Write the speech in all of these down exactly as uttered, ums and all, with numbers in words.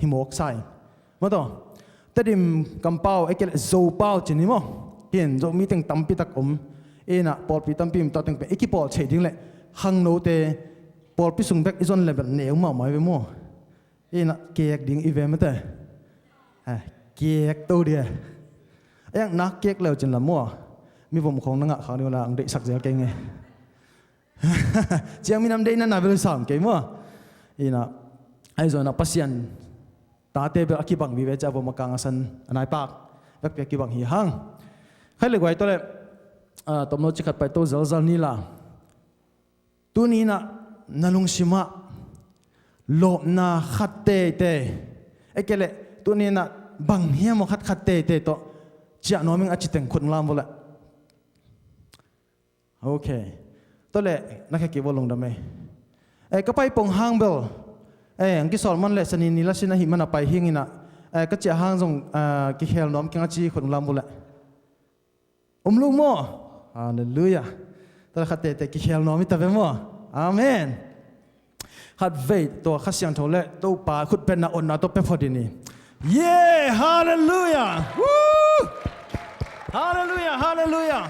mawk sa hi. Maw taw, Tedim kampau, ei kei leh Zopau ci ni maw. Hi in Zomi teng tampi tak om. Inah pawlpi tampi om, tua teng pen i kipawl theih ding leh khangnote pawlpi sung bek i zon leh bel neu mahmah hi ve maw. Inah kek ding i ve mate. Ha, kek to dia. Ei ang nak kek leu cin lam maw. Mi vom khawng na ngah khak ni uh la ang deihsak zel kei nge. Ciang minam deih na na bel sam kei maw. Inah, ahi zongin ah Pasian tate bel a kibang vive cia vom a kang a san a nai pak vekpi a kibang hi hang. Khai le guai tawh le, ah, tomno ci khat pai to zelzel ni la. Tuni inah na lungsimah lawpna khat teitei, ei kei leh tuni inah bang hiam aw khat khat teitei tawh ciah nuam ing a ci teng khut lam vua leh. Ok. Tua leh na khe kik vua lungdam ei. Eh, ka pai pong hang bel, eh, ang kisawl man leh Sani ni la sin ahih man a pai hing inah, eh, ka ciah hang zong, ah, kikhel nuam keng a ci khut lam vua leh. Um lo maw? Halleluiah. Tua leh khat teitei kikhel nuam hi ta ve maw? Amen. Khat vei tua Kha Siangtho le Topa khutbetna otna tawh pia phot in hi. Yeah! Halleluiah! Woo! Halleluiah! Halleluiah!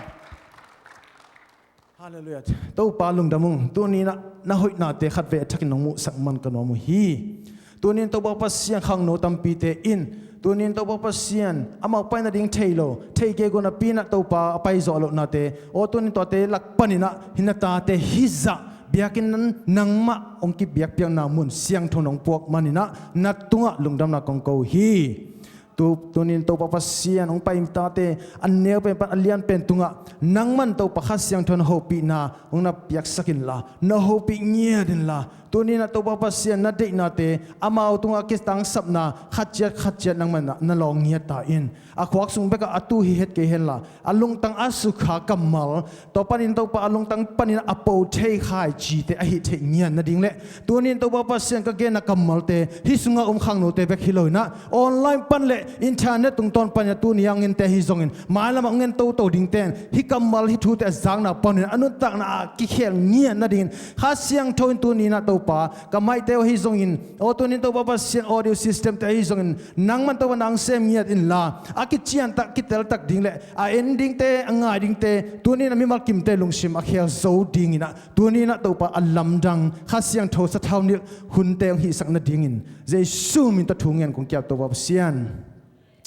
Halleluiah. Topa lungdam ung. Tuni inah na hoihnate khat vei a thakin nong muhsak man ka nuam uh hi. Tuni in Topa Pasian khangno tampite in, tuni in Topa Pasian amau pai nading thei lo, thei kei guan a pi inah Topa a pai zawh lohnate, aw tuni in tuate lak pan inah hi na tate hi zah biakinn nangmah hong kibiakpiakna mun siangtho nong puak man inah na tungah lungdamna kong ko hi. Tu, tuni in Topa Pasian hong pai tate a neu pen pan a lian pen tungah nangman Topa Kha Siangtho na hopihna hong na piaksak inla, na hopih ngiat inla, tuni inah Topa Pasian na deihnate amau tungah kitangsapna khat ciat khat ciat nangman na lawng ngiat ta in. A khuak sung bekah a tu hi het kei henla, a lungtang a sukha kammal, tua panin Topa a lungtang panin a po thei khai cite a hih theih ngiat nading leh, tuni in Topa Pasian ka genna kammalte hih sungah um khangnote bek hi lo inah online pan le internet tungtawn panin a tuni a ngente hi zongin, mailam a ngen toto dingte in hih kammal hih thute a zakna panin a nuntakna a kikhel ngiat nadingin Kha Siangtho in tuni inah Topa ka maihte uh hi zongin, aw tuni in Topa Pasian audio systemte hi zongin nangman Topa nang sem ngiat inla, a kiciantak kiteltak ding le a en dingte a ngai dingte tuni inah mimal kimte lungsim a khel zo ding inah tuni inah Topa a lamdang Kha Siangtho sathau nilh hunte hong hihsak nadingin Jesu min tawh thu ngen kong kiap Topa Pasian.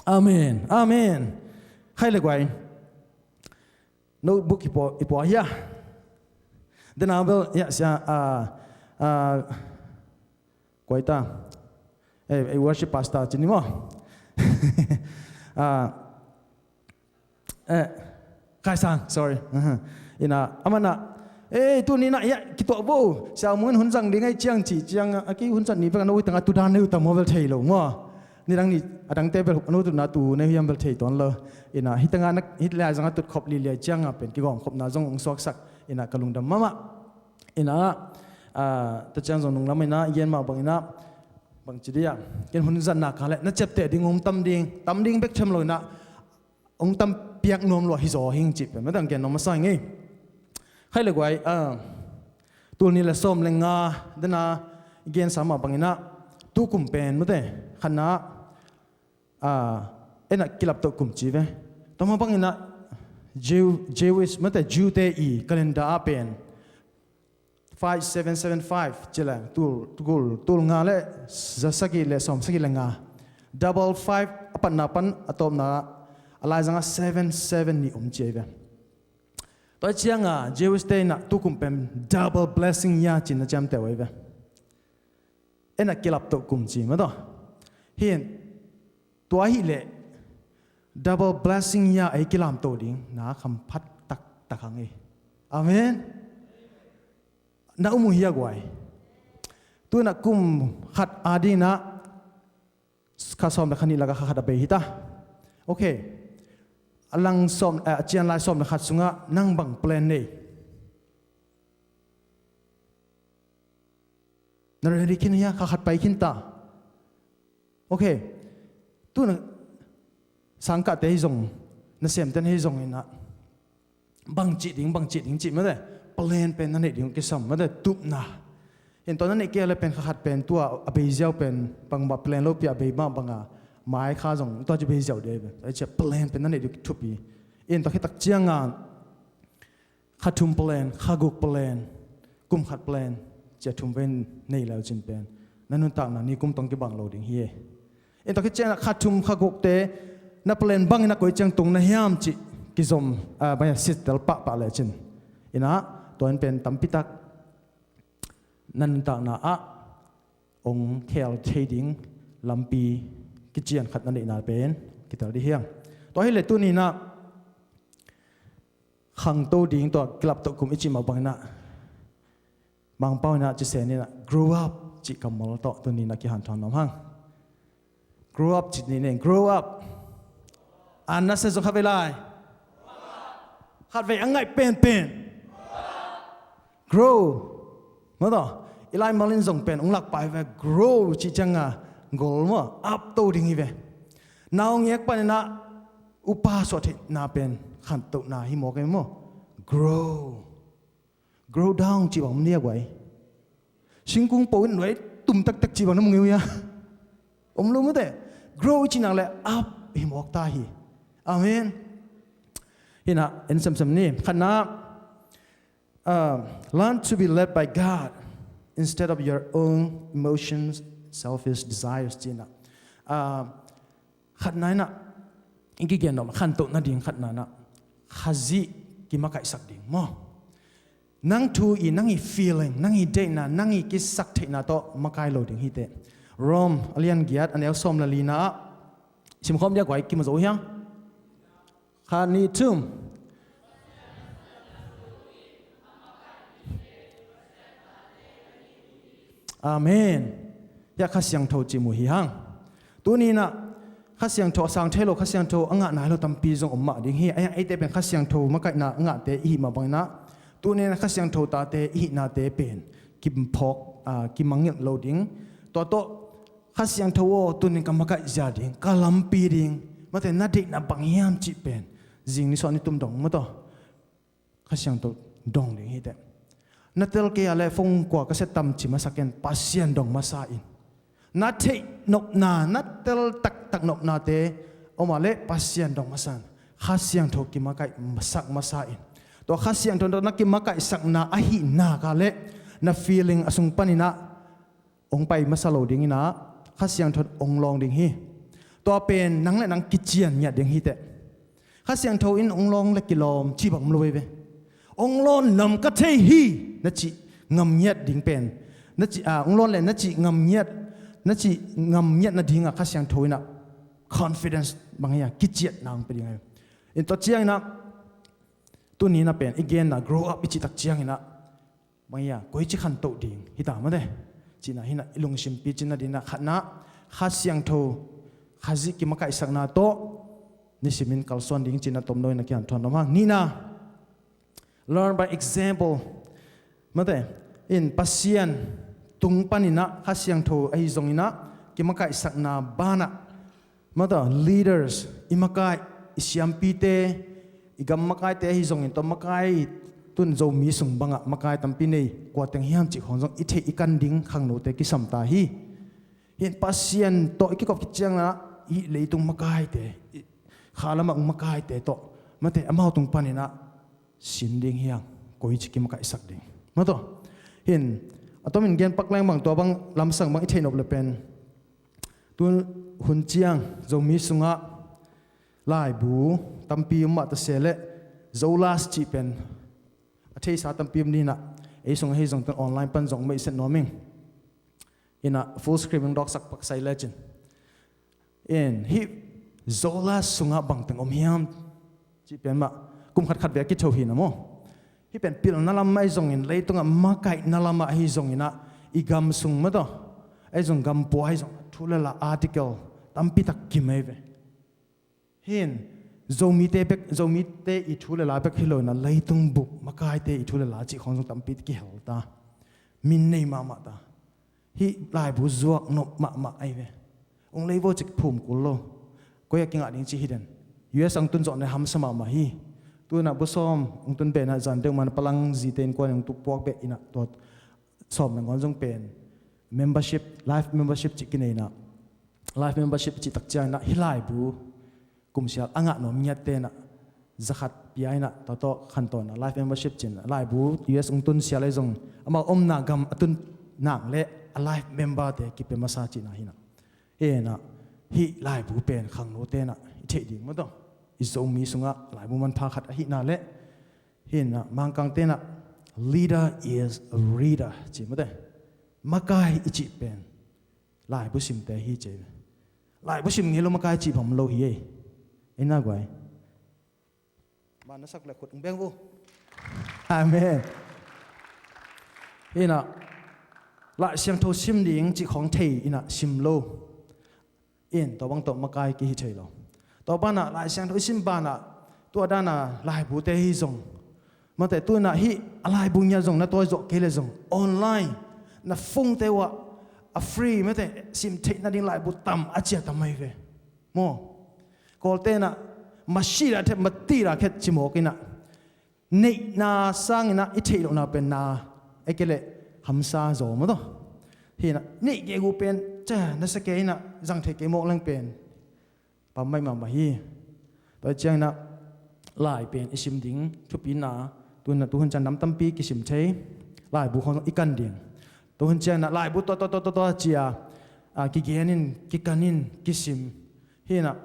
Amen. Amen. Khai le guai. Notebook i pua, i pua hia. Dena bel, ya, sia, ah, ah, kuai ta. Eh, eh, worship pastor ci ni maw. Ah, eh, Kaisang, sorry. Aha. Ina, amana, eh, tuni inah, ya, kituah bo. Sia mungin hun zang ding ai ciang ci, ciang, a ki hun zang ni pek a no ui tanga tu dan ne uta mo bel thei lo maw. Nidang ni, adangte bel no tu na tu ne hiam bel thei tuan lo. Ina, hitanga na, hit lai zanga tut khop li liai cianga pen kigawm khopna zong ong suaksak. Ina, ka lungdam mahmah. Ina, ah, ta ciang zong nunglam ina, yen mah bang ina, bang ci dia. Ken hun zanna ka le, na ciapteh ding ong tam ding, tam ding bek them lo ina, ong tam piak nuam lo hi zaw hing cih pen, madang gen nuam masa ngei. Khai le guai, ah, tul ni le sawm le nga, dena, gen sa mah bang ina, tu kum pen, mate, khanna, ah, ena kilap toh kum ci ve. Toma bang ina, Jew, Jewish, mate, Jew te i calendar a pen. Five seven seven five, ci le, tul, tul, tul nga le, za sagi le, sawm sagi le nga. Double five, a patna pan, a tawpna, a lai zanga seven seven ni om ci ve. Tua cianga, Jewish te ina, tu kum pen, double blessing ya, cin na ciam te ve. Ena kilap toh kum ci, mate. Hin, tua hi le, double blessing ya, ei kilam toh ding, na kham phat tak, tak hang ei. Amen. Na um uh hia guai. Tu na kum khat a ding na, kha sawm le kha nih laka kha khat a bei hita. Ok. A lang sawm, eh, a cian lai sawm le khat sunga nang bang plan nei. Na ready khin hia, kha khat pai khin ta. Ok. Tu na sangkahte hi zong, na semten hi zong ina. Bang cih ding, bang cih ding cih mate. Plan pen na neih ding kisam mate, tupna. In tua na neih kei le pen kha khat pen tua a bei ziau pen bangmah plan lo pi a bei mah banga mai kha zong tua ci bei ziau dei pen. Tua ci plan pen na neih ding thupi. In tua khitak cianga kha thum plan, kha guk plan, kum khat plan, cia thum ven nei leu cin pen na nuntakna ni kum tong kibang lo ding hi e. In tua khit cianga kha thum kha gukte na plan bangin a koi ciang tung na hiam cih kizom, ah, bang a sittel pahpah le cin. Ina tua in pen tampitak na nuntakna ah ong khel thei ding lampi kician khat na neihna pen kitel dih hiang. Tua hi le tuninah khangto ding tua kilaptoh kum i cih mah banginah Mangpau inah cisen inah grow up cih kammal tawh tuninah kihanthawn nuam hang. Grow up cih ni nen, grow up. An na se zong khatvei lai. Khatvei a ngaih penpen. Grow. Maw taw, i lai malin zong pen ung lakpai ve grow cih cianga gol maw up to ding hi ve. Nau ngiak paninah upa suah theihna pen khantohna hi mawk e maw. Grow. Grow down cih bang om nia guai. Singkung po in nuai tum taktak cih bang na mung ia. Om lo mute. Grow cih nak le up hi mawk ta hi. Amen. Hina en semsem ni khatna, uh, learn to be led by God instead of your own emotions, selfish desires cihna. Uh, khatna inah i kigen dom khantoh nading khatna inah Khazih kimakaihsak ding maw. Nang thu i nang i feeling, nang i deihna, nang i kisak theihna tawh makai lo ding hi teh. Rom a lian giat a neu sawm le lina ah simkhawm dia guai kimu zo hiang. Khat nih thum. Amen. Hiah Kha Siangtho cih mu hi hang. Tuninah Kha Siangtho a sang thei lo, Kha Siangtho a ngah nai lo tampi zong om mah ding hi. Ahiang eite pen Kha Siangtho makaihna a ngahte i hih mah banginah tuninah Kha Siangtho tate i hihnate pen kimphawk, ah, kimangngilh lo ding. Tua tawh Kha Siangtho aw tunin ka makaih zia ding, ka lampi ding, mate na deihna bang hiam cih pen zing ni suah ni tum dong maw taw. Kha Siangtho dong ding hi teh. Na tel kei a le phone kua ka set tam ci masa ken Pasian dong masa in. Na theih nopna, na tel taktak nopnate om a le Pasian dong masa in. Kha Siangtho kimakaih masak masa in. Tua Kha Siangtho na kimakaihsakna ahihna ka le na feeling a sung paninah ong pai masa lo dinginah Kha Siangtho in ong lawng ding hi. Tua pen nang le nang kician ngiat ding hi teh. Kha Siangtho in ong lawng le kilawm ci bang om lo veve. Ong lawn lam ka thei hi na cih ngam ngiat ding pen na cih, ah, ong lawn le na cih ngam ngiat, na cih ngam ngiat nadingah Kha Siangtho inah confidence bang hi a kiciatna ong pe ding a hi. In tua cianginah tuninah pen i genna grow up i cih tak cianginah bang hia koici khantoh ding hita mate. Cihna hinah i lungsim picin nadinah khatna Kha Siangtho Khazih kimakaihsakna tawh nisimin kalsuan ding cihna tomno inah kihanthawn nuam hang. Nihna, learn by example. Mate, in Pasian tung paninah Kha Siangtho ahi zonginah kimakaihsakna banah mata leaders, i makai, i siampite, i gam makaite ahi zongin tua makai tun Zomi sung bangah makai tampi nei kua teng hiam cih khong zong i theih i kan ding khangnote kisam ta hi. Hin Pasian tawh i kikop khit ciangin ah i leitung makaite, i kha lamah ung makaite tawh mate amau tung paninah sin ding hiang, koici kimakaihsak ding. Mataw, hin a tomin gen pak leng bang tua bang lamsang bang i theih nop le pen tu hun ciang Zomi sungah laibu tampi um mah ta se leh Zolas cih pen a theisa tampi um ninah ei sung ahi zong tun online pan zong mah i set nuam ing. Inah full screen in dawksak pak sai lecin. In hih Zolas sungah bangteng om hiam cih pen mah kum khatkhat ve a kitho hi na maw? Hih pen pilna lam ahi zongin leitungah makaihna lamah ahi zonginah i gam sung mataw ahi zong gam pua ahi zong thu le la article tampitak kim ahi ve. Hin Zomite bek, Zomite i thu le la bek hi lo inah leitung bup makaite i thu le la cih khong zong tampi kihel ta. Min nei mahmah ta. Hih laibu zuak nop mahmah ahi ve. Ung lei vo cik phum kul lo. Koi a kingah ding cih hi den. U S ang tun zawh ne hamsa mahmah hi. Tunah busawm ung tun benah zan deuh man palang zite in kuan ung tu puak beh inah tua Sawm nangawn zong pen membership, life membership cih kinei inah, life membership cih takciang inah hih laibu kumsial a ngah nuam ngiat tenah zakhat pia inah, tawtawh khantawn inah life membership cih inah laibu U S ung tun sial ei zong amau omna gam a tun nang le a life member te kipia masa cihna hi inah. Hi inah hih laibu pen khangno tenah i theih ding maw taw, i Zomi sungah laibu manpha khat ahihna le hi inah Mangkang tenah leader is a reader ci maw taw. Makai i cih pen laibu simte hi ci. Laibu sim ngei lo makai cih bang om lo hi ei. Ei na guai. Ban na sak le khut ung beng vu. Amen. Hi inah Lai Siangtho sim ding cih khawng thei inah sim lo. In tua bang tawh makai kihi thei lo. Tua banah Lai Siangtho i sim banah tua dana laibute hi zong maw taw, tu inah hih a laibu ngiat zong na tawi zawh kei le zong online na phone te uh ah a free maw taw sim theih nading laibu tam a ciah tam ahi ve. Maw, Kawlte inah masi la thep mati la khet ci mawk inah neihna sang inah i theih lohna pen na ei kei leh hamsa zaw maw taw. Hi inah neih kei uh pen ca na sa kei inah zang theih kei mawk leng pen pam mai mahmah hi. Tua ciang inah lai pen i sim ding thupi na, tu inah tuhun ciang nam tampi kisim thei, laibu khawng i kan ding. Tuhun ciang inah laibu tua tua tua tua tua cia a kigen in, kikan in, kisim. Hi inah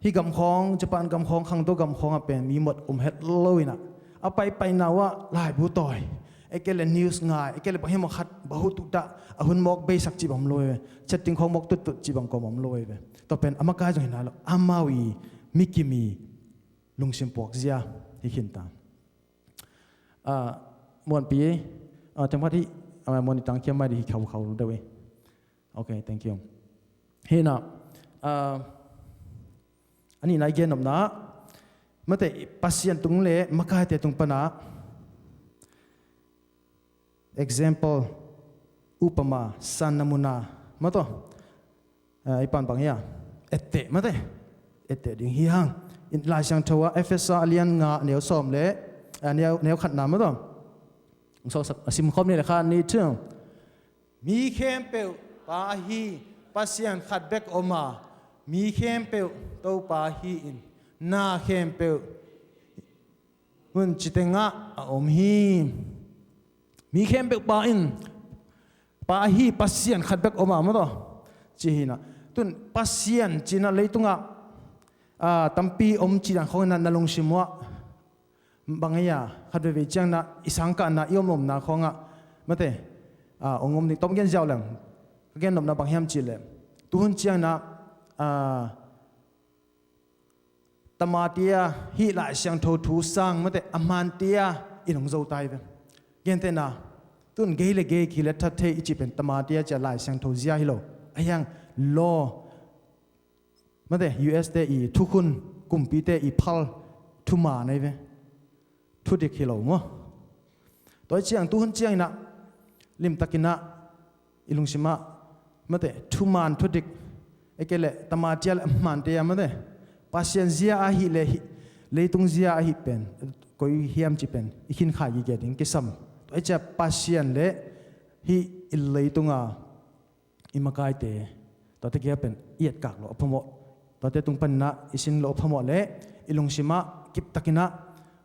hih gam khawng, Japan gam khawng, khangto gam khawng ah pen mi mawt om het lo inah a paipaina uh ah laibu tawi, ei kei leh news ngai, ei kei leh bang hiam a khat bahu tuh dah a hun mawk beisak cih bang om lo ei ve. Chatting khawng mawk tuttut cih bang kawm om lo ei ve. Tua pen a makai zong hi nai lo, amau i mikim i lungsim puakzia hi khin ta. Ah, Muanpi, ah, tengphat hi, ah, Muan i tangkiam mai di hi khaukhau deuh hi. Ok, thank you. Hi inah, ah, a nihna i gennopna maw taw, Pasian tung le makaite tung panah example, upama, san namuna maw taw. Ah, i pan bang hia? Etteh maw taw. Etteh ding hi hang. In Lai Siangtho ah Efesa a lian nga neu sawm le, ah, neu, neu khatna maw taw. Sawm a sim khawm ni le kha ni thung. Mi khempeuh Pa ahi Pasian khat bek om a, mi khempeuh Topa ahi in, na khempeuh hun citengah a om hi. Mi khempeuh Pa in, Pa ahi Pasian khat bek om a maw taw. Ci hi inah. Tun Pasian ci inah leitungah, ah, tampi om cih dan khawng inah na lungsim uh ah bang ei a, khat veivei ciang inah i sangkahna i om omna khawngah maw taw, ah, ong om ding tawm gen ziau leng. Ka gennopna bang hiam cih leh tuhun ciang inah, ah, tamatia hih Lai Siangtho thu sang maw taw a hmantia in hong zo ta hi ve. Gentehna, tun gei le gei kilet that thei i cih pen tamatia cia Lai Siangtho zia hi lo. A hiang law maw taw, U S te i thukhun, kumpite i phal thuman ahi ve. Thudik hi lo maw. Tua ciang tuhun ciang inah limtak inah i lungsim ah maw taw, thuman thudik, ei kei leh tamatia le a hmantia maw taw, Pasian zia ahi le hih leitung zia ahi pen koi hiam cih pen i khinkhai gige ding kisam. Tua ciang Pasian le hih i leitunga i makaite, tuate kia pen i etkak loh a phamawh, tuate tung pan inah i sin loh a phamawh le i lungsim ah kiptak inah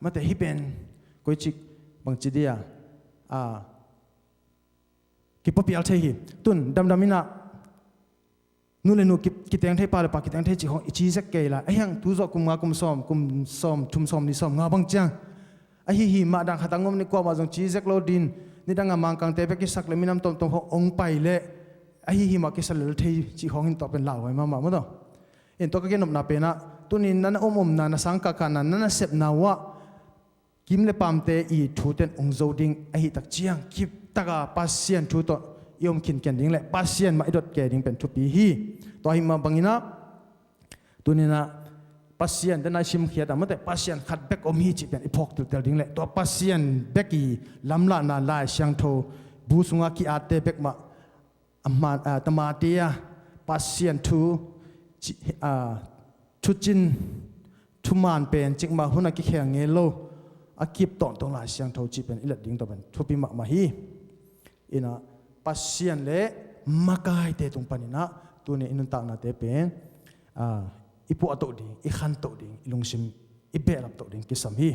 maw taw, hih pen koici bangci dia, ah, kipapial thei hi. Tun damdam inah nu le nu ki, kiteng thei, pa le pa kiteng thei cih khawng i ci zek kei lai. A hiang tu zawh kum nga, kum sawm, kum sawm thum, sawm nih, sawm nga bang ciang ahi hi mah, dang khat a ngom ni kuamah zong ci zek lo din, nidang a Mangkangte bek kisak le minam tomtom khawng ong pai leh ahi hi mah kisa lel thei cih khawng hi in tua pen lauhuai mahmah maw taw. In tua ka gennopna pen ah tuni in na na om omna, na sangkahkahna, na na sepna uh ah kim le pamte i thute in ong zo ding ahi tak ciang kiptak a Pasian thu tawh i om khinken ding le Pasian mah i dot ke ding pen thupi hi. Tua hi mah bang inah tuni inah Pasian te na i simkhiat a maw taw, Pasian khat bek om hi cih pen i phawk teltel ding le tua Pasian bek i lamlahna Lai Siangtho bu sungah ki-atte bek mah a hman, ah, tamatia Pasian thu ci, ah, thucin thuman pen cikmah hun a kikhel ngei lo, a kip tawntung Lai Siangtho cih pen i let ding tua pen thupi mahmah hi. Inah Pasian le makaite tung paninah tuni i nuntaknate pen, ah, i puahtoh ding, i khantoh ding, i lungsim i behlap toh ding kisam hi.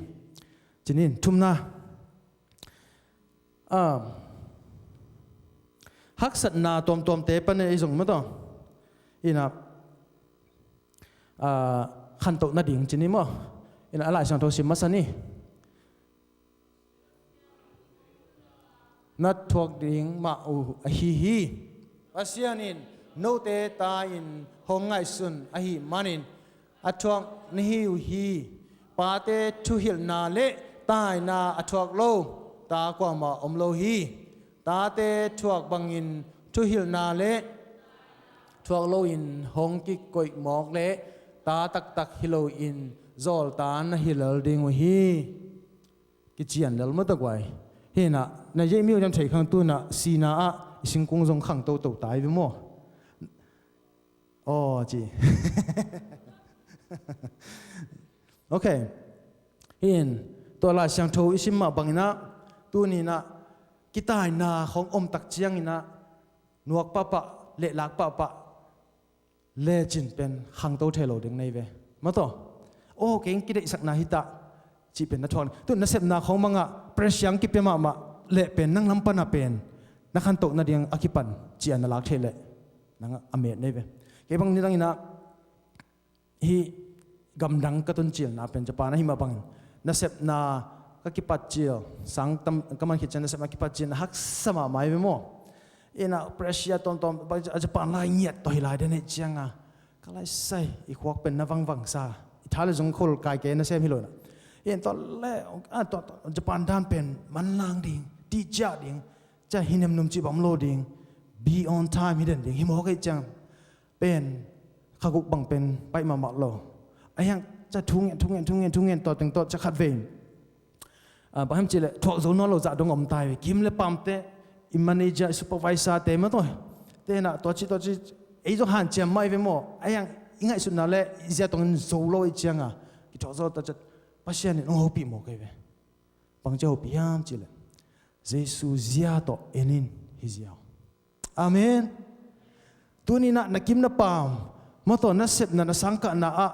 Cinin thumna, ah, haksatna tuamtuamte panin i zong mataw inah, ah, khantoh nading cini maw? Inah a Lai Siangtho sim masa ni. Na thuak ding mah uh ahi hi. Pasian in note ta-in hong ngaihsun ahih manin a thuak na hi uh hi. Pate thuhilhna le taina a thuak lo ta kuamah om lo hi. Tate thuak bangin thuhilhna le thuak loin hong kikoih mawk le ta taktak hi loin zawlta na hi lel ding uh hi. Kician lel mawk tak uh hi. Hinah na yeih mi uh nam thei khang tunah sina ah i singkung zong khang toto tai ve maw? Aw ci. Ok. Hin tua Lai Siangtho i sim mah banginah tuninah kitaina khong om tak cianginah nuak pahpah lehlak pahpah lecin pen khangto thei lo ding nei ve. Mataw, aw keng kideihsakna hitah cih pen na thuak ni. Tu nasepna khong mangah pressure ang kipia mahmah leh pen nang lam pana pen na khantoh nading a kipan cian na lak thei leh nang a met nei ve. Kei bang nidanginah hih gamdang ka tuncilna pen Japan ahi mah bangin nasepna ka kipatcil sang tam ka man khit ciang nasepna kipatcil na haksa mahmah hi ve maw? Inah pressure tawmtawm a Japan lai ngiat tawh hi lai den hih cianga ka lai sai i khuak pen na vangvangsa i tha le zung khol kai ke nasem hi lo inah. In tawh le a tawh Japan dan pen manlang ding tihciah ding cia hi nemnum cih bam lo ding be on time hi den ding hi mawk hih ciang pen khaguk bang pen paih mahmah lo. A hiang ca thungen thungen thungen thungen tawh teng tawh ca khat vei. Ah, bang hem cih leh thuak zo nawn lo zah dong om tai ve. Kim le pamte i manager i supervisor te mah tawh tenah tua ci tua ci ei zong hanciam mah i ve maw? A hiang i ngaihsutna le i zia tongin zo lo i cianga kithuak zo ta cia Pasian in hong hopih maw kei ve. Bang cia hopih hiam cih leh Jesu zia tawh en in hi ziau. Amen. Tuninah na kim na pam mataw na sepna na sangkahna ah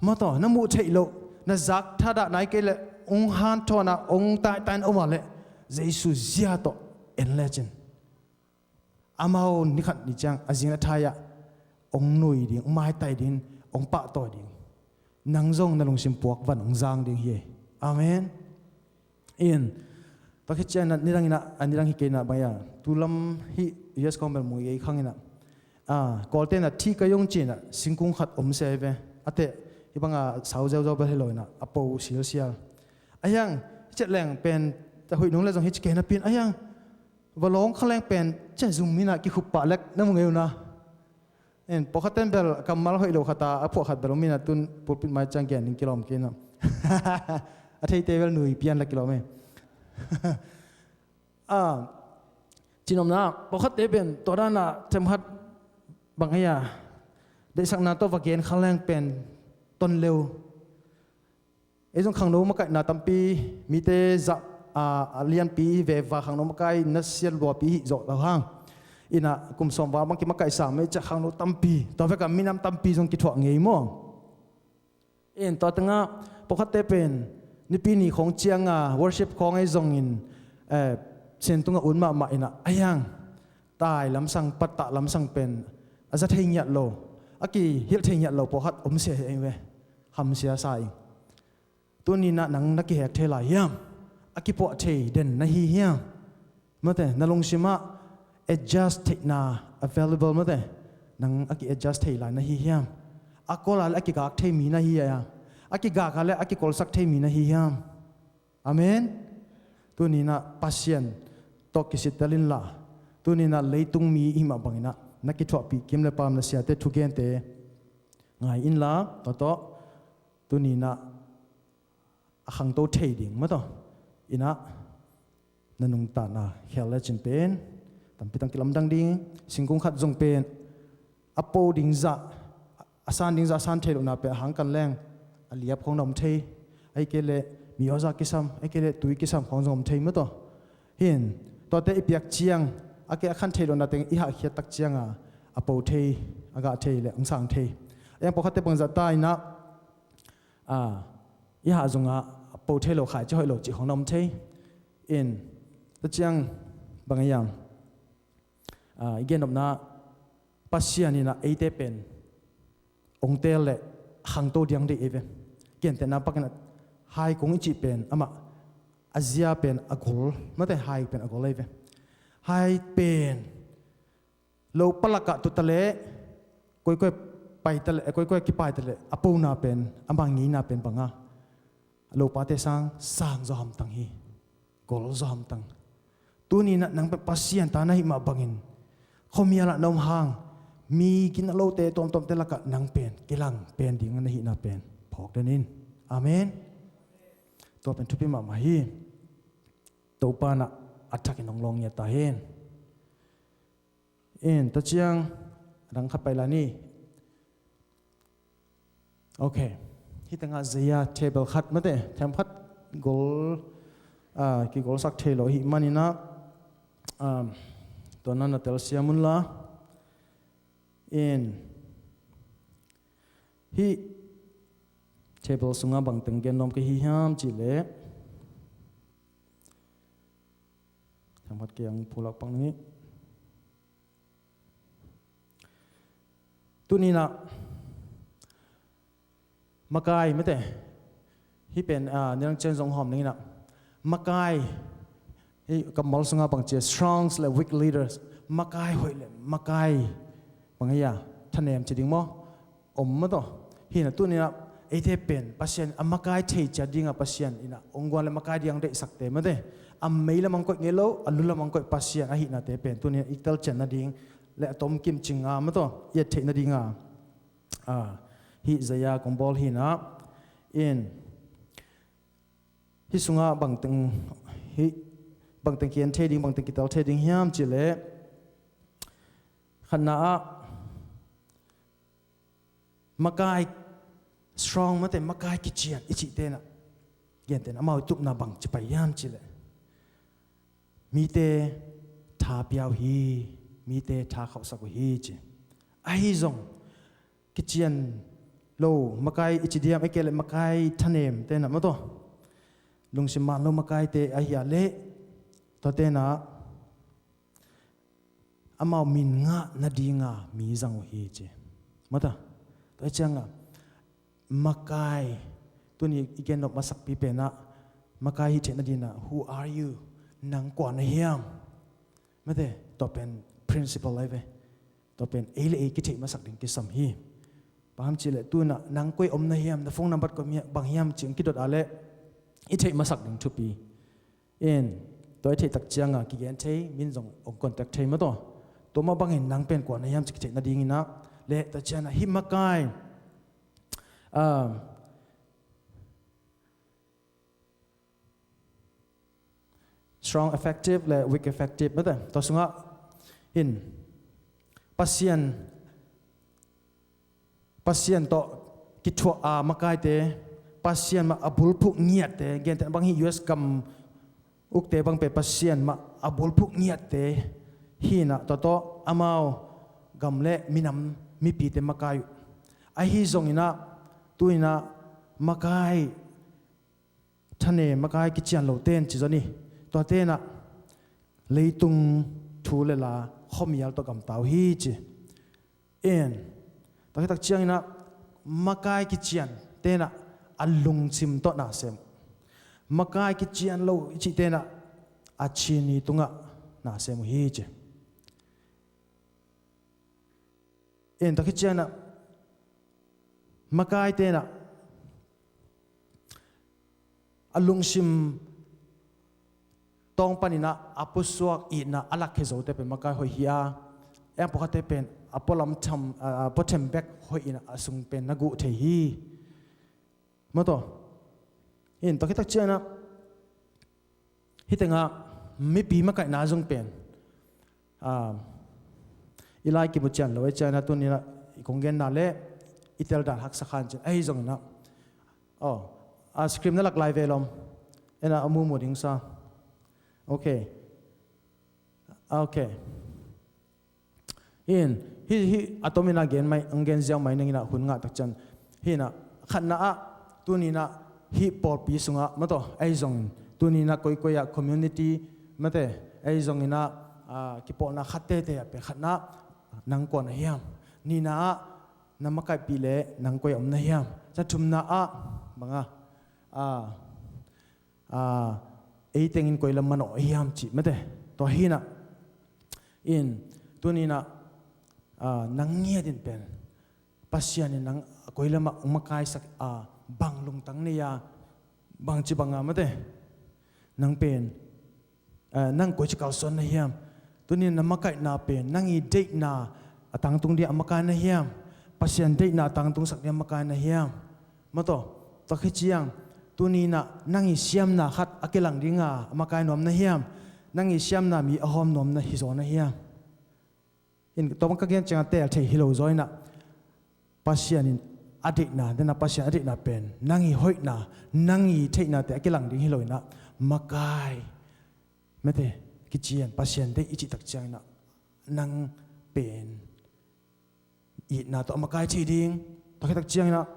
mataw na muh theih loh na zak thadah nai kei leh ong hanthawnah ong taihtaih na om ah leh Jesu zia tawh en lecin amau nikhat ni ciang a zing a thai-ah ong nui ding ong maitai ding ong pahtawi ding nang zong na lungsim puak van ong zang ding hi. Amen. In tua khit ciang nidang inah a nidang hi kei inah bang ia tulam hih U S kong bel mui ei khang inah a kawlte inah thih ka yong ci inah singkung khat om sia hi ve. A teh hih banga sau zeuzeu bel hi lo inah a po silsial a hiang hih cet leng pen ta huih nung le zong hih ci kei na pin a hiang va lawng kha leng pen cia zum inah kikhup pah lek na mu ngei uh na. En pawlkhat ten bel kammal hoih lo khat a a phuah khat bel om inah tun pulpit mai ciang gen ding kilawm kei inah a theite bel nui pian la kilawm e. A cinomna pawlkhatte pen tua danah themkhat bang hei a deihsakna tawh va gen kha leng pen ton leu. Ei zong khangno makaihna tampi mite zah a lianpi veva khangno makaihna siat luapi hih zawh lo hang inah kum sawm val bang kimakaihsa mei ciah khangno tampi tua vekah minam tampi zong kithuah ngei maw? In tua tengah pawlkhatte pen nipi ni khawng cianga worship khawng ei zongin eh, Sian tungah un mahmah inah a hiang tai lamsang pattah lamsang pen a za thei ngiat lo a kihilh thei ngiat lo pawlkhat om sia hi ei ve. Hamsia sa ing. Tuninah nang na kihek thei lai hiam? A kipuah thei den na hi hiam? Mate na lungsimah adjust theihna available mate nang a ki-adjust thei lai na hi hiam? A kol a le a kigak thei mi na hi hiam? A kigak a le a kikolsak thei mi na hi hiam? Amen. Tuninah Pasian tawh kisittel inla tuninah leitung mi i himah banginah na kithuahpih kim le pam na siate thugente ngai inla tawtawh tuninah a khangto thei ding mataw inah na nungtana khel le cin pen tampi tang kilamdang ding singkung khat zong pen a po ding zah a san ding zah a san thei lohna pen a hang kan leng a liap khong na om thei. Ahi kei leh mi awza kisam ahi kei leh tui kisam khong zong om thei mataw. Hin Tuate i piak ciang a ke a khan thei lo na teng i hahkhiat tak cianga a po thei, a gah thei le hong sang thei. A yang pawlkhatte bangzah ta inah, a, i hah zongah a po thei lo khai ci hoih lo cih khong na om thei. In, tua ciang bang a yang, a, i gennopna Pasian inah eite pen ong teel le khangto diang deih ei ve. Gentehna pakin a hai kung i cih pen amah a zia pen a gol, mate hai pen a gol ei ve. Hai pen lo palakah tuta le koikoi pai ta le, koikoi kipai ta le a pona pen ama ngeina pen banga a lopate sang sang zaw hamtang hi. Gol zaw hamtang. Tuninah nang pen Pasian ta na hih mah bangin khuamialah na om hang mi gina lote tuamtuamte lakah nang pen kilang pen ding na hihna pen phawk den in. Amen. Tua pen thupi mahmah hi. Topa nah a thakin hong lawng ngiat ta hen. In, tua ciang a dang khat pai la ni. Ok. Hih tengah zeia table khat mate, them khat gol, ah, kigolsak thei lo hih maninah, ah, tua na na telsiam unla. In, hih table sungah bangteng gen nuam ka hi hiam cihleh, them khat kiang phulak pak ning. Tuninah makai mate, hih pen, ah, nilang ciang zong hawm ninginah makai, hih kammal sungah bang cia strong le weak leaders, makai hoih le makai bang hia thanem ci ding maw? Om mataw. Hinah tuninah eite pen Pasian a makai thei ciat dinga Pasian inah ong guan le makai diang deihsakte mate, a mei lamang koih ngei lo, a lu lamang koih Pasian ahihnate pen tuninah i telcian nading le a tomkim cinga mataw i et theih nadinga, ah, hih zeia kong bawl hinah. In, hih sungah bangteng, hih bangteng kian thei ding, bangteng kitel thei ding hiam cihleh, khatna ah makai strong mate, makai kician i cih tenah, gentehna amau i tupna bang ci pai hiam cihleh, mite tha pia uh hi, mite tha khauhsak uh hi ci. Ahi zong kician lo makai i ci diam, a ke le makai thanem tenah mataw, lungsim man lo makaite ahi a leh tua tenah amau min ngah nadinga mi zang uh hi ci. Mata, tua cianga makai, tuni i gennop masakpi penah makai hih theih nadinah, who are you? Nang kua na hiam? Mate, tua pen principle lai ve. Tua pen ei le ei kitheih masak ding kisam hi. Bang hiam cihleh tunah nang koi om na hiam, na phone number koi bang hiam ci-in kidot a leh i theih masak ding thupi. In, tua i theih tak cianga kigen thei, min zong ong contact thei mataw. Tua mah bangin nang pen kua na hiam ci kitheih nadinginah le tua cianah hih makai, ah, strong effective le weak effective mate. Tua sungah in Pasian Pasian tawh kithuah a makaite, Pasian mah a bulphuh ngiatte, gentehna bang hih U S gam ukte bang pen Pasian mah a bulphuh ngiatte hinah tua tawh amau gam le minam mipite makai uh. Ahi zonginah tuinah makai thanem, makai kician lo ten ci zon hi. Tua tenah leitung thu le la khuamial tawh gamta uh hi ci. En, tua khit tak cianginah makai kician tenah a lungsim tawh nasem uh. Makai kician lo i cih tenah a cini tungah nasem uh hi ci. En, tua khit cianginah makai tenah a lungsim tawng paninah a pusuak itna a lakkhia zote pen makai hoih hi a, eng pawlkhatte pen a pualam tham, a, a puathem bek hoih inah a sung pen na guh thei hi. Mawtaw. In, tua khit tak cianginah hih tengah mipi makaihna zong pen, ah, i lai kimu cian lo ei cianginah tuninah i kong genna le i tel dan haksa khan cin ahi zonginah. Oh, a screen na lak lai ve lom. Ena a mumu ding sa. Ok. Ok. In, hih, hih a tomin a gen mai, ang gen ziau mai ning in ah hun ngah tak ciang. Hih in ah, khatna ah, tuni in ah, hih pawlpi sungah, maw taw, ei zong, tuni in ah koikoi ah community, mate, ei zong in ah, ah, kipawlna khat tete ah pen khatna ah, nang kua na hiam. Nihna ah, na makaihpih leh nang koi ah om na hiam. Sa thumna ah, bang a, ah, ah, ei tengin koi lam manawh hiam cih, mate. Tua hi in ah, in, tuni in ah, ah, nang ngiat in pen, Pasian in nang koi lamah makaisak, ah, bang lungtang nei a, bangci bang a, mate. Nang pen, ah, nang koici kalsuan na hiam. Tuni in na makaihna pen, nang i deihna a tangtung ding a makai na hiam. Pasian deihna a tangtungsak ding a makai na hiam. Maw taw, tua khit ciang, tuni in ah nang i siamna khat a kilang ding a, a makai nuam na hiam. Nang i siamna mi a hawm nuam na hi zaw na hiam. In, tua bang ka gen ciang a teel thei hi lo zaw in ah, Pasian in a deihna, den a Pasian a deihna pen, nang i hoihna, nang i theihnate a kilang ding hi lo in ah, makai, mate, kician, Pasian deih i cih tak ciang in ah, nang pen, itna tawh a makai thei ding, tua khit tak ciang in ah,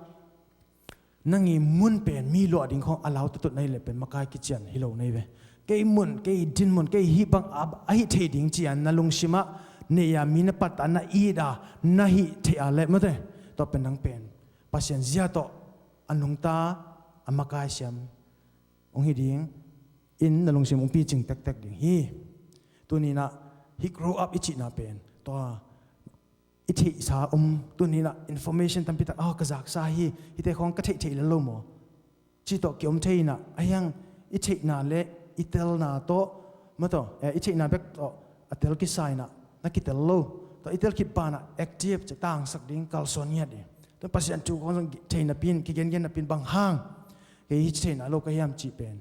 nang i mun pen mi luah ding khawng a lau tutut na hih leh pen makai kician hi lo na hi ve. Kei mun, kei dinmun, kei hih bang a, a hih thei ding ci-a na lungsim ah nei a, mi na pat a, na it a, na hih theih a leh, mate, tua pen nang pen Pasian zia tawh a nungta, a makai siam hong hi ding in na lungsim hong picing tektek ding hi. Tuni in ah hih grow up i cihna pen, tua i theihsa om, tuni in ah information tampi tak, ah, ka zaksa hi, hihte khawng ka theih theih lel lo maw, cih tawh kiom thei in ah, a hiang i theihna le i telna tawh, maw taw, eh, i theihna bek tawh a tel kisa in ah na kitel lo. Tua i tel khit banah active ci, tangsak ding, kalsuan ngiat ding. Tua Pasian thu khawng zong thei napi in, kigengen napi in, bang hang kei hih ci theihna lo ka hiam cih pen,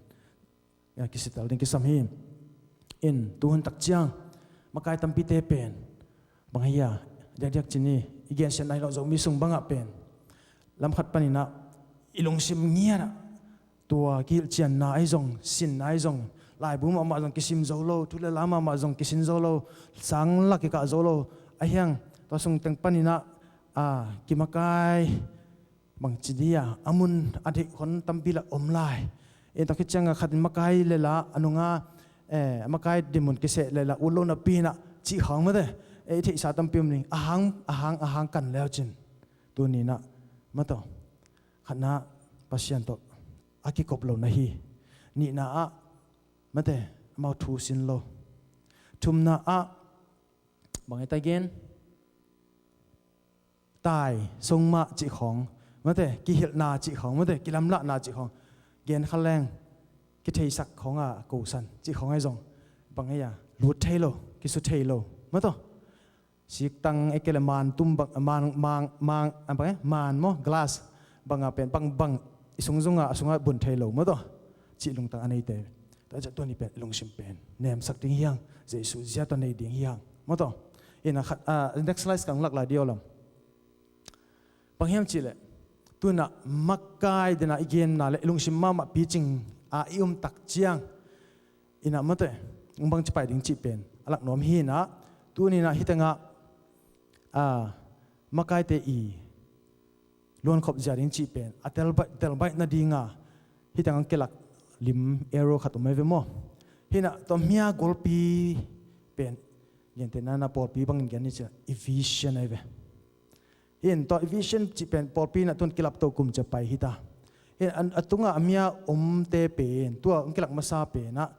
ya, kisitel ding kisam hi. In, tuhun tak ciang makai tampite pen, bang hi a, diakdiak ci ni, i gensiatna hi lo, Zomi sung bangah pen, lam khat panin ah i lungsim ngiat ah, tua kihilhcianna ahi zong, sinna ahi zong, laibu mahmah zong kisim zo lo, thu le la mahmah zong kisin zo lo, sang la kikah zo lo, a hiang, tua sung teng panin ah, a, kimakai, bangci dia, a mun a deih hon tampi lah om lai. In, tua khit ciang a khat in makai le la, a nunga, eh, makai dinmun kiseh le la, ut lo napi in ah, cih khawng, mate, eh, i theihsa tampi om ding, a hang, a hang, a hang kan leu cin. Tuni in ah, maw taw, khatna ah Pasian tawh a kikop lo na hi. Nihna ah, mate, amau thu sin lo. Thumna ah, bang hi ta gen, tai, sungmah cih khawng, mate, kihilhna cih khawng, mate, kilamlahna cih khawng, gen kha leng, kitheisak khawng a kosan cih khawng ahi zong, bang hi a, lut thei lo, kisu thei lo, maw taw. Siktang, ei kei le man tum bang, man, mang, mang, a bang, eh, man maw, glass, bang a pen, bang, bang, i sungzung a, a sungah bun thei lo, maw taw, cih lungtang a neite. Tua ciang tuni pen, i lungsim pen nemsak ding hi hang, Jesu zia tawh nei ding hi hang, maw taw. In a khat, ah, next slide kang lak lai dih aw lam. Bang hiam cih leh, tu in ah makai den a i genna le i lungsim mahmah picing a i om tak ciang, in ah, mate, hong bangci pai ding cih pen a lak nuam hi in ah, tuni in ah hih teng ah, ah, makaite i luankhop zia ding cih pen a telbaih, telbaih nading a, hih teng ah kilak lim arrow khat om ahi ve maw. Hih in ah tua hmia golpi pen, gentehna in ah pawlpi bangin gen ni ci-a, i vision ahi ve. Hih in tua i vision cih pen pawlpi in ah tun kilap to kum ci-a pai hi ta. Hih in a, a tungah a hmia omte pen, tua hong kilak masa pen ah,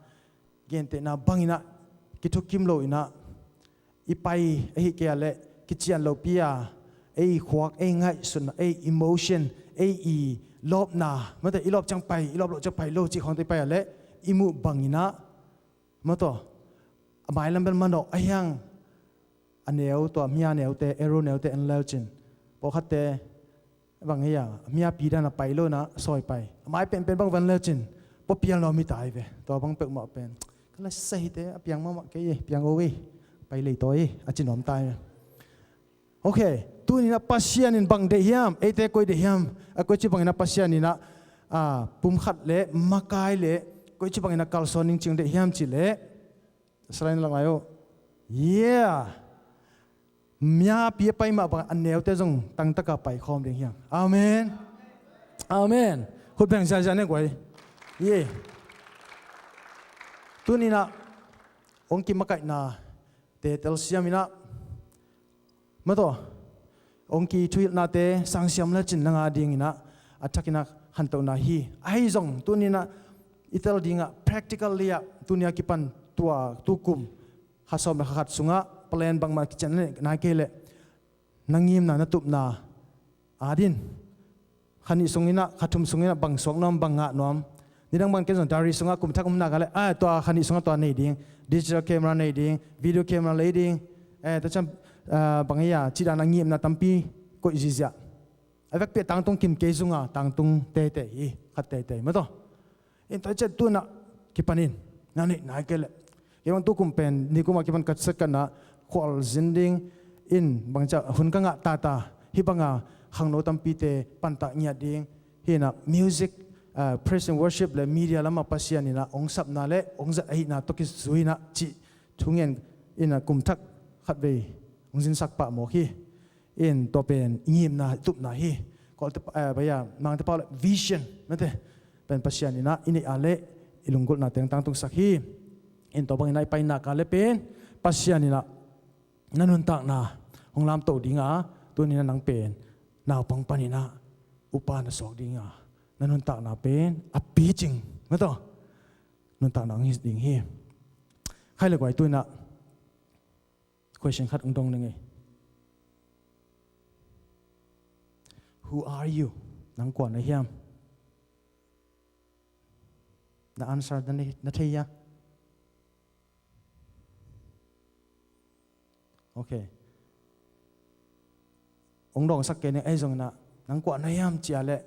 gentehna bangin ah kithukim lo in ah, i pai ahih kei a leh kician lopi a, ei khuak, ei ngaihsutna, ei emotion, ei i lawpna, mate, i lawp ciang pai, i lawp loh ciang pai lo cih khawngte i pai a leh i muh bangin ah, maw taw, a mailam bel manawh a hiang, a neu, tua hmia neute, arrow neute en leu cin, pawlkhatte, bang hi a, hmiapi dan a pai lo in ah sawi pai. A mai penpen bang van leu cin, pua pial nuam hi ta hi ve. Tua bang peuhmah pen, ka la sa hite, a piang mahmah kei, piang o ei, pai lei tawi, a ci nuam ta hi ve. Ok, tuni in ah Pasian in bang deih hiam, eite koi deih hiam, a koici bangin ah Pasian in ah, ah, pumkhat le makai le koici bangin ah kalsuan ning cing deih hiam cih leh, slide na lak lai o. Yeah. Miapi a pai mah bang a neute zong tangtaka pai khawm ding hiam? Amen. Amen. Khut beng ziazia ne guai. Ye. Tuninah hong kimakaihna te telsiam inah, mataw, hong ki thuhilhnate sangsiam lecin nanga dinginah a thakinah khantohna hi. Ahi zong tuninah i tel dingah practical liah tunia kipan tua tukum kha sawm le kha khat sungah plan bangmah kician nai kei leh na ngimna na tupna adin kha nih sunginah kha thum sunginah bang suak nuam bang ngah nuam. Nidang bang ken zong diary sungah kum thak um nak a leh a tua kha nih sungah tua nei ding, digital camera nei ding, video camera lei ding. Eh, tua ciang bang ei a cih dan a ngimna tampi koih ziziah. A vekpi a tangtung kim kei zunga tangtung teitei hi, khat teitei mataw. In tua ciah tunah kipanin na neih nai kei leh kei bang tukum pen nikum a kipan ka setkanah khual zin ding in bangciah hun ka ngah tata hih banga khangno tampite pantah ngiat ding hinah music, praise and worship le media lamah Pasian inah hong sapna le hong zat ahihna tawh kizui inah cih thungen inah kum thak khatvei hong zinsak pah mawk hi. In tua pen i ngimna i tupna hi. Kawlte baya mangte pau le vision mate pen Pasian inah i neih a leh i lunggulhna teng tangtungsak hi. In tua bang inah i painak a leh pen Pasian inah na nuntakna hong lamto dinga tuninah nang pen naupang paninah upa na suak dinga na nuntakna pen a picing mataw nuntakna hong hi ding hi. Khai le guai tuinah question khat hong dong ning ei. Who are you? Nang kua na hiam? Na answer na thei a? Okay. Hong dongsak kei ning ei zong inah nang kua na hiam cia leh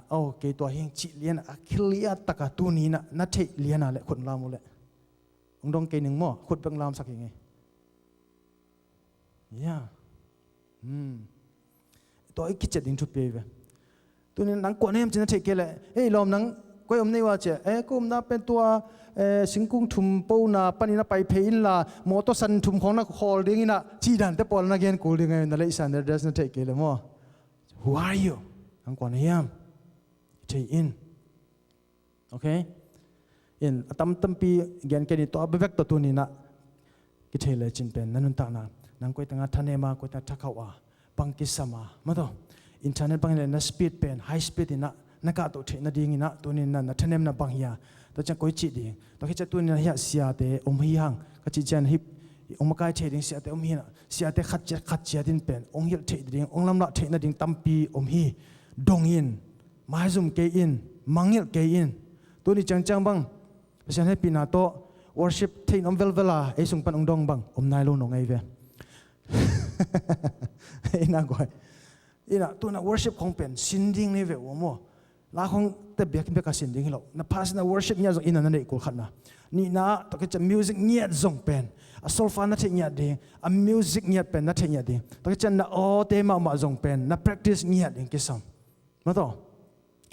oh kei tua hing cih lian a clear taka tuninah na theih liana leh khut lam uh leh hong dong kei ning maw khut bek lamsak hi ngei. Ya. Tua i kiciat ding thupi ahi ve. Tunin nang kua na hiam cih na theih kei leh ei lawm nang koi om nei ua cia eh ko omna pen tua singkung thum pona panin a pai phei inla mawtaw san thum khawng na khawl dinginah cih dante pawl na gen kul ding ahi na leihsan address na theih kei leh maw. Who are you? Nang kua na hiam? Thei in. Okay. In a tamtampi gen kei ni tua bebek tawh tuninah kithei lecin pen na nuntakna nang koi tengah thanem a koi tengah thakhauh a bang kisam a mataw internet bangin le na speed pen high speed inah na kahtoh theih nadinginah tuninah na thanemna bang hia? Tua ciang koi cih ding tua khit ciah tuninah hiah siate om hi hang ka cih cian hih hong makai thei ding siate om hinah siate khat ciat khat ciat in pen hong hilh theih ding hong lamlah theih nading tampi om hi. Dongin maizum kei in mangngilh kei in. Tuni ciangciang bang Pasian hehpihna tawh worship theih nuam velvel a ei sung pan hong dong bang om nai lo nong ei ve. Inah guai inah tunah worship khong pen sin ding nei ve ua maw. La khong te biak biak a sin ding hi lo na pha sin a worship ngiat zong inah na neih kul khatna nihna ah tua kiciah music ngiat zong pen a solfa na theih ngiat ding a music ngiat pen na theih ngiat ding tua kiciah na awte mahmah zong pen na practice ngiat ding kisam. Mataw.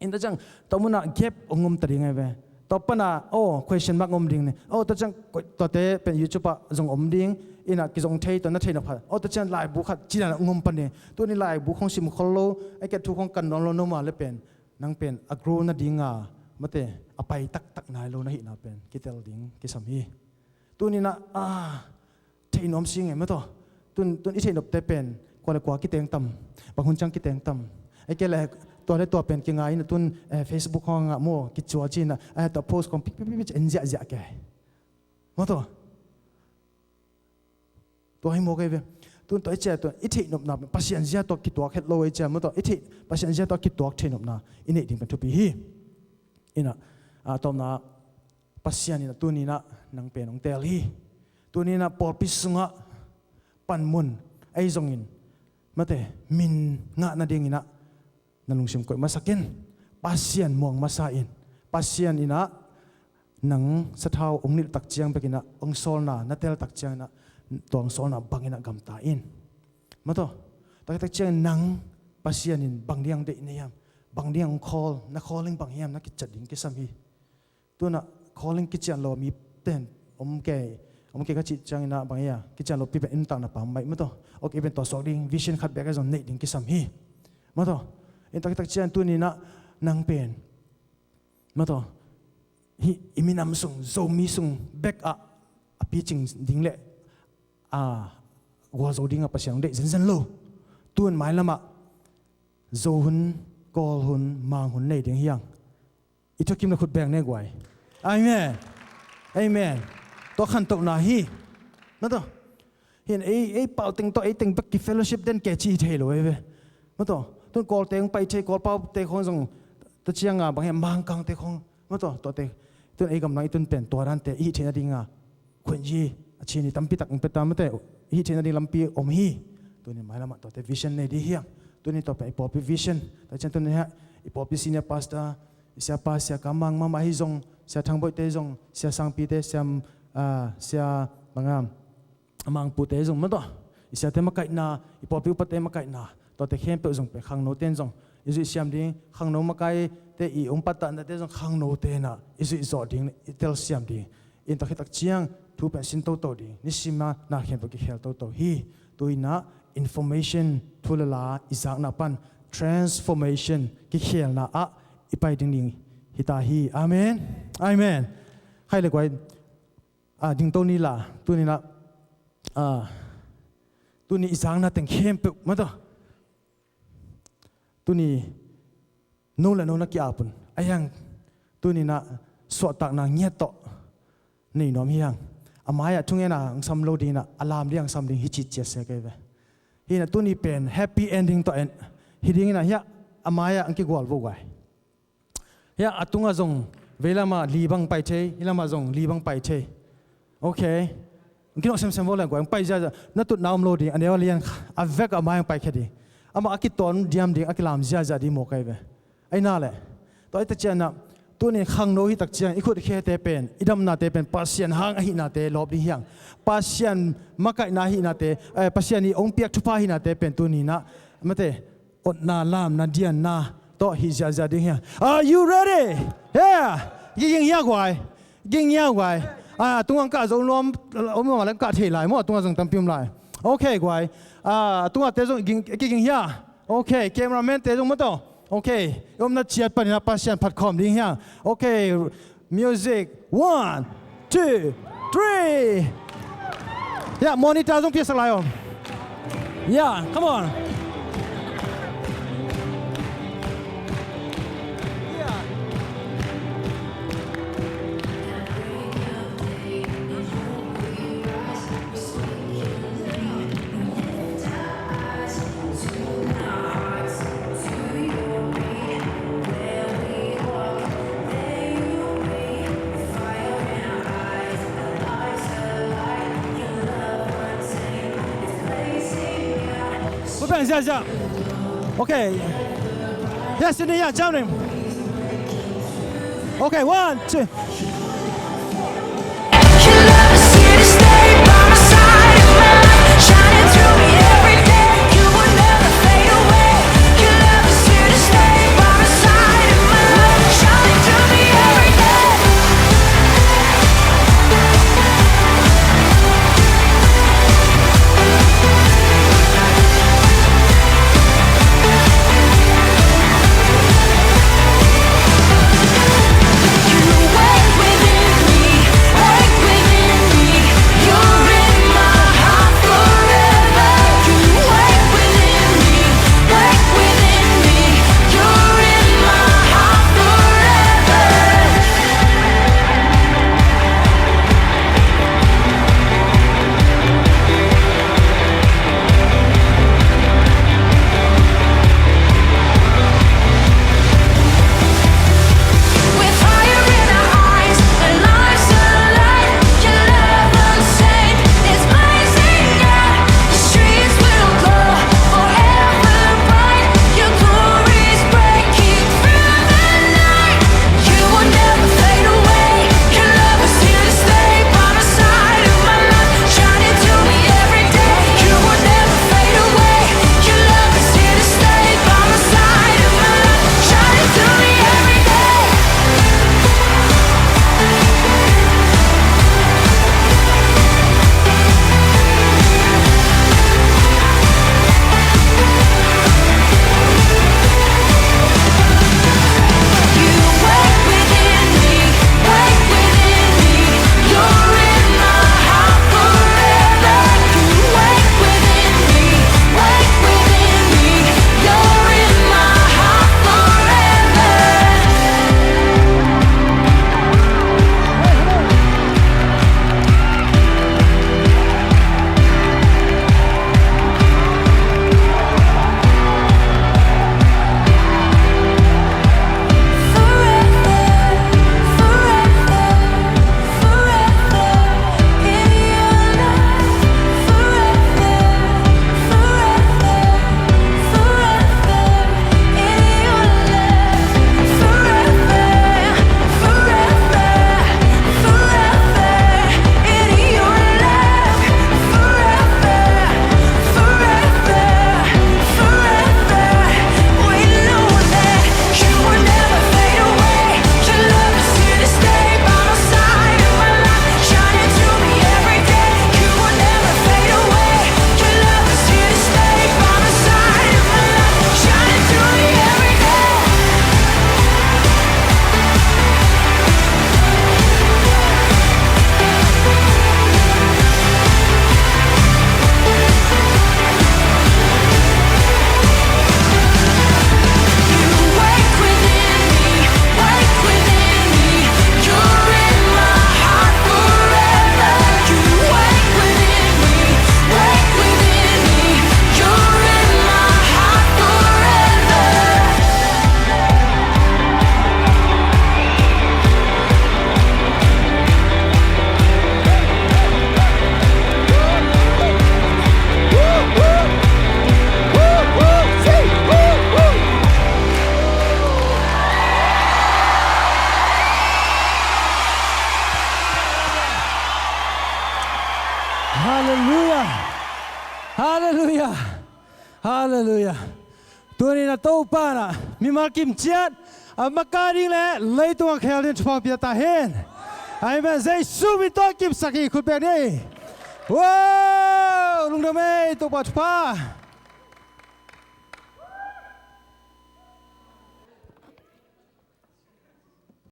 Inta ciang tua munah gap hong umta ding ahi ve. Tua pana aw question mark hong om ding ni aw tua ciang tuate pen YouTube ah zong om ding. Inah kizong thei tua na thei na phat aw tua ciang laibu khat cidan hong om pan ding tuni laibu khong sim khol lo. Ai kiat thu khong kan nuam lo noma le pen nang pen a grow nadinga mate a pai taktak nai lo na hihna pen kitel ding kisam hi. Tuninah a theih nuam si ngei mataw. Tun tun i theih nopte pen kua le kua kiteng tam bang hun ciang kiteng tam. Ai ke le tua le tua pen kingai inah tun Facebook hong ah maw kicua cinah ai tua post kong pikpikpik en ziahziah ke mataw. Tua hi mawk ei ve. Tun tua i cia tua i theih nopna Pasian zia tua kituak het lo ei cia maw tua i theih Pasian zia tua kituak theih nopna i neih ding pen thupi hi. Inah a tawpna Pasian inah tuninah nang pen hong teel hi. Tuninah pawlpi sungah panmun ei zongin mate min ngah nadinginah na lungsim koih masak in. Pasian muang masa in. Pasian inah nang sathau hong nilh tak ciang bekinah hong sawlna na tel tak cianginah tua hong sawlna banginah gamta in. Mataw. Taktak ciangin nang Pasian in bang diang deih na hiam? Bang diang hong call na calling bang hiam na kicat ding kisam hi. Tunah calling kician lo a mi ten om kei om kei ka cih ciangin ah bang hia, kician lopi pen i nuntakna pammaih maw taw. Ok, i pen tua suak ding vision khat bek a zong neih ding kisam hi maw taw. In tak tak ciang tuni-in ah nang pen maw taw, hih i minam sung, Zomi sung bek ah a picing ding le a gualzo ding a Pasian hong deih zenzen lo. Tun mailam ah Zo hun, Kawl hun, Mang hun nei ding hi hang. I thukim le khut beng ne guai. Amen. Amen. Tua khantohna hi. Maw taw. Hi in ei, ei pau teng tawh, ei teng bek ki fellowship den kei ci hi thei lo ei ve. Maw taw. Tun Kawlte hong pai thei, Kawl paute khong zong, tua ciang a bang hia, Mangkangte khong. Maw taw, tuate. Tun ei gamdang i tun pen tua dante i hih theihna ding a khuan hi, a cin hi tampi tak hong pia ta maw taw, i hih theihna ding lampi om hi. Tuni mailam ah tuate vision nei ding hi hang. Tuni tua pen i pawlpi vision. Tua ciang tuni hia, i pawlpi senior pastor, i siapa, Sia Kam Mang mahmah hi zong, Sia Thang Boihte zong, Sia Sangpite, Sia, ah, Sia bang a, Mangpute zong maw taw. I siate makaihna, i pawlpi upate makaihna, tuate khempeuh zong pen khangnote in zong i zuih siam ding, khangno makaite i hong pattahnate zong khangnote in ah i zuih zawh ding, i telsiam ding. In tua khit tak ciang thu pen sin toto ding, nisim a na khempeuh kikhel toto hi. Tu-in ah information, thu le la i zakna pan transformation, kikhelna ah i pai ding ding hi ta hi. Amen. Amen. Khai le guai, ah, dingto ni la, tuni-in ah, ah, tuni i zakna teng khempeuh maw taw. Tuni no le no na ki-ap un. A hiang tuni-in ah suahtakna ngiat tawh nei nuam hi hang. A mai-ah thungetna hong sam lo ding in ah, a lam ding hong sam ding hi ci ciat se kei ve. Hi in ah tuni pen happy ending tawh en. Hi ding in ah hiah a mai-ah hong kigual vo guai. Hiah a tungah zong vei lamah li bang pai thei, hi lamah zong li bang pai thei. Ok. Hong kinawh semsem vo leng guai, hong pai ziahziah, na tutna om lo ding, a neu a lian kha, a vek a mai hong pai khia ding. Amah a kitawn diam ding, a kilam ziahziah ding maw kei ve. Ei na leh. Tua ei ta ciang ah, tuni khangno hi tak ciang, i khut khete pen, i damnate pen, Pasian hang ahihnate lawp ding hi hang. Pasian makaihna ahihnate, eh, Pasian i hong piak thupha ahihnate pen tuni-in ah, mate, otna, lamna, dianna tawh hi ziahziah ding hi hang. Are you ready? Yeah. Ging hia guai. Ging hia guai. Ah, a tungah kah zo nuam, om nuam a leng kah thei lai maw, a tungah zong tampi om lai. Ok guai. Ah, a tungahte zong ging, kiging hia. Ok, cameraman-te zong maw taw. Ok, i omna ciat panin ah Pasian phat khawm ding hi hang. Ok, music, one, two, three. Yeah, monitor zong piaksak lai om. Yeah, come on. Ko bang ziahziah. Okay. Yes, in the air, jumping. Okay, one, two. Halleluiah. Halleluiah. Halleluiah. Tuni-in a Topa in ah mimal kim ciat a makaih ding le leitung a khel ding thupha pia ta hen. Amen. Jesu min tawh kipsak hi. Khut beng ni. Wow, lungdam ei, Topa thupha.